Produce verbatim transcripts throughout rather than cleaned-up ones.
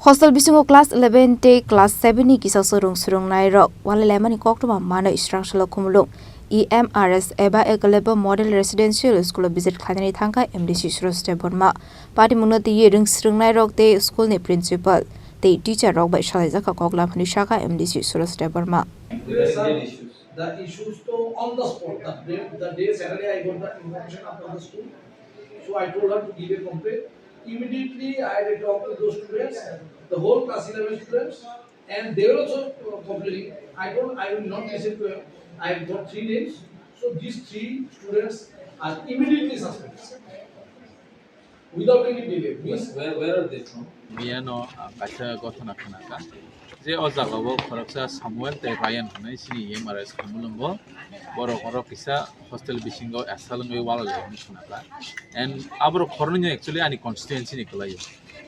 Hostel bisingo class eleven tei class seven ni kisa swrwng swrwngnairok walai laimani koktwma manwi Srangsalo Khumulwng E M R S eba Eklavya Model Residential School o visit khlainani thangkha M D C Suraj Debbarma. Patimungno twiwi rwng swrwngnairok tei school ni principal tei teacher rok bai salaijak kha koklam hwnwi sakha M D C Suraj Debbarma. Yes, sir. The issues to on the spot. The day, the day Saturday I got the information after the school. So I told her to give a complaint. Immediately I talked to those students, the whole class eleven students, and they were also uh, complaining. I told I will not listen to him. I got three names. So these three students are immediately suspended. Without any delay. Means where, where are they from? Miyano, ah, kaisa gothona khanaka. Je o jagao khoroksa Samuel tei Ryan hwnwi chini E M R S Khumulwngo. Borok oro kisa hostel bisingo asal wngwi walai lai hwnwi khanaka. And aborok khoroknwi actually ani constituency ni kwlaio.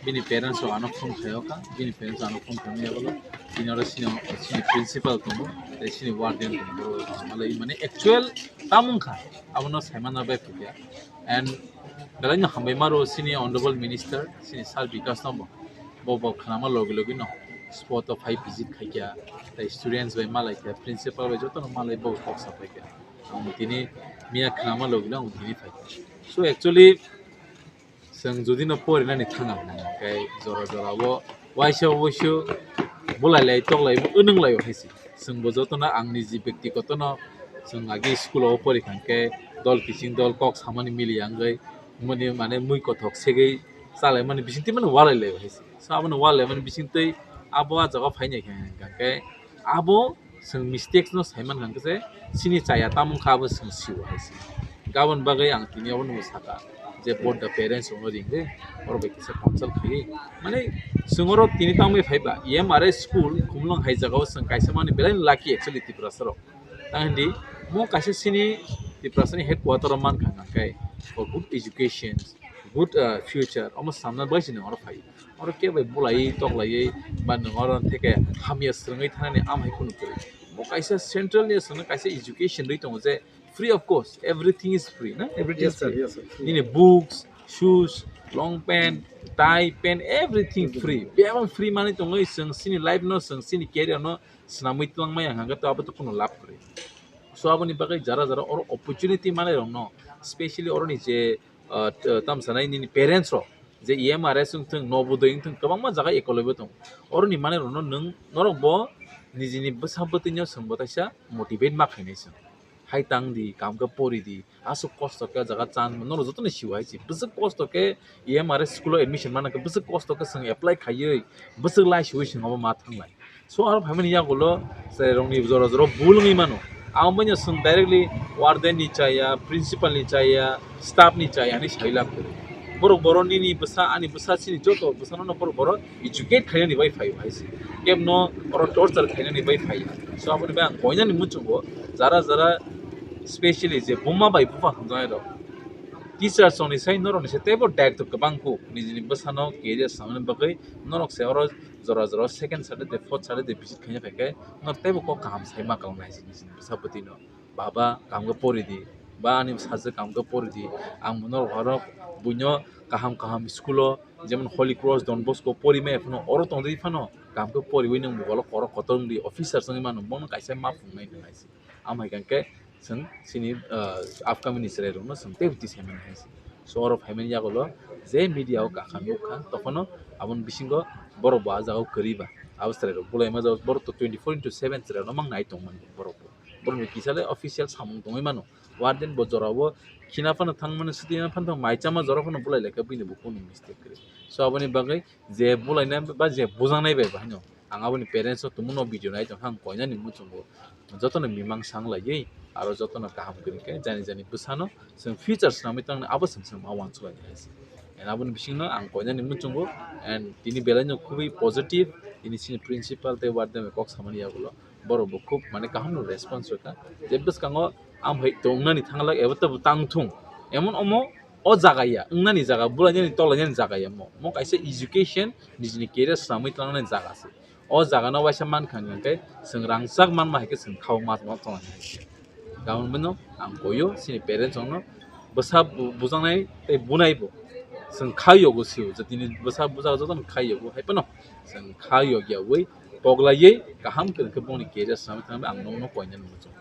Bini parents rok ano phone khaio kha, bini parents ano phone khaimani yagulo. Bini oro chini, chini principal tongo, tei chini warden tongo. Borok malai mane actual tamo wngkha, abono saimano bai phikya. And belai no hambai maro chini honorable minister, chini sir Bikash no bo, bo, bo khnama logi logi no spot o phai visit khaikya, tei students bai malai kha, principal bai joto no malai bo kok sapai kha. Ang tini miya khnama logi no ang tini phai. So actually, chwng jodi no porinani thanga hwnwi khe jora jora o waisa waisa bulai lai tok lai wnwng lai hai se. Chwng bo joto no ang niji byaktigoto no chwng agi school o pori kha khe dol kiching dol kok samani mili yangwi mani mane mui kothok segwi chalai mani bising twi mani walai lai hai se. So abono walai mani bising twi abo ah jaga o phainai khe hwnkha khe abo chwng mistakes no saiman kha khe chini chaya tamo wngkha abo chwng sio hai se. Gabon bagwi ang tini abono saka je both the parents rokno ringwi oro bai kisa consult khaiwi mane chwng oro tini tangwi phaiba E M R S school Khumulwng hai jagao chwng kaisa mani belai lucky actually Tiprasa rok. Tang hindi mo kaisa chini Tiprasa ni headquarter o mankha hwnkhe for good education, good uh, future omo samna bai chini oro phai. Oro kebo bulai toklai ba nwng oro theke hamya swrwngwi thanani amhai kunu kwrwi. Bo kaisa central ni swngno kaisa education rwi tongo je free of cost, everything is free na? Everything Yes, is sir. Free. Yes, sir. Nini books, shoes, long pant, tie, pant, everything free. Bebang free mani tongwi chwng chini life no chwng chini career no swnamwi twlangmaya hwnkhe to abo to kunu lab kwrwi. So aboni bagwi jara jara oro opportunity manai rokno specially oroni je uh, t- tam sanai nini parents rok je E M R S wngthung, Nobodoi wngthung, kwbangma jaga ekoloi bo tongo. Oroni manai rokno nwng norok bo nijini bwsa bwtwino chwng bo taisa motivate ma khainai chwng. Hai tang di, kam khe pori di, aswk kosto khe jaga chan, norok jotono siwa hai se. Bwswk kosto khe E M R S school o admission mana khe bwswk kosto khe chwng apply khaiwi bwswk lai siwi chwng abo ma thanglai. So aro phaimani yagulo chwrairokni jora jora bul wngwi mano. Ang bini chwng directly warden ni chaya, principal ni chaya, staff ni chaya hinwi sai lab kwrwi. Borok boro nini bwsa, ani bwsa, chini joto bwsano no borok boro educate khainani bai phaio hai se. Kebno oro torture khainani bai phaio. So aboni bai ang koinani muchungo jara jara specially je buma bai bufa hwnjanai rok. Teachers rokni sai norokni sai teibo daitw kwbang kuk nijini bwsano career samani bagwi norok se oro jora jora second Saturday, fourth Saturday visit khaina phaikhe norok teibo kok kaham sai ma kwlangnai hai se nijini bwsa bwtwino. Baba, kam khe pori di, ba ani sajwk kam khe pori di, ang norok oro buino kaham kaham school o jemon Holy Cross, Don Bosco pori maya phano oro tongdi phano kam khe poriwi nwng mobile o korok kotor wngdi officer wngwi mano bono kaisa ma phungnai nang hai se. Amo hai khe chwng chini ah, upcoming ni chwrai rokno chwng teibo tisai mani hai se. So oro phaimani yagulo je media o kakha nukha tokhono aboni bisingo borok bo ah jagao kwrwi ba abo chwrai rok bulai ma jagao borok to twenty four into seven chwrai rok mang nai tong mani borok bo. Borok ni kisa le official samung tongwi mano. Warden bo jora o khina phano thang mano, swtwi phano thang mai chama jora phano bulai lai kha bini bo kunu mistake kwrwi. So aboni bagwi je bulaina ba je bujaknai bai bo haino ang aboni parents o tongmano video nai tong kha ang koinani muchungo jotono mimang sang laiwi aro jotono kaham kwrwi khe jani jani bwsano chwng future swnamwi tongni abo chwng chwng ma uansuk lainai hai se. And aboni bisingno ang koinani muchungo and tini belai no khubui positive tini chini principal tei warden bai kok samani yagulo. Borok bo khub mane kaham no response rwkha. Je bwskango amhai tongnani thanglak eba tabuk tang thung. Emon omo o jaga ya, wngnani jaga, bulainani tolainani jaga ya mo. Mo kaisa education, nijini career swnamwi tlangnani jaga se. O jaga no waisa mankha hwnkhe chwng rangchak manma hai khe chwng khao ma tongma tongma hai khe. Gabon bino ang koyo chini parents rokno bwsa bu- bujaknai tei bunai bo. Chwng kha yogo sio je tini bwsa bwsa jotono kha yogo hai phano chwng kha yogyawi poglaiwi kaham khe bongni career swnamwi thangwi ang nokno koinani muchung.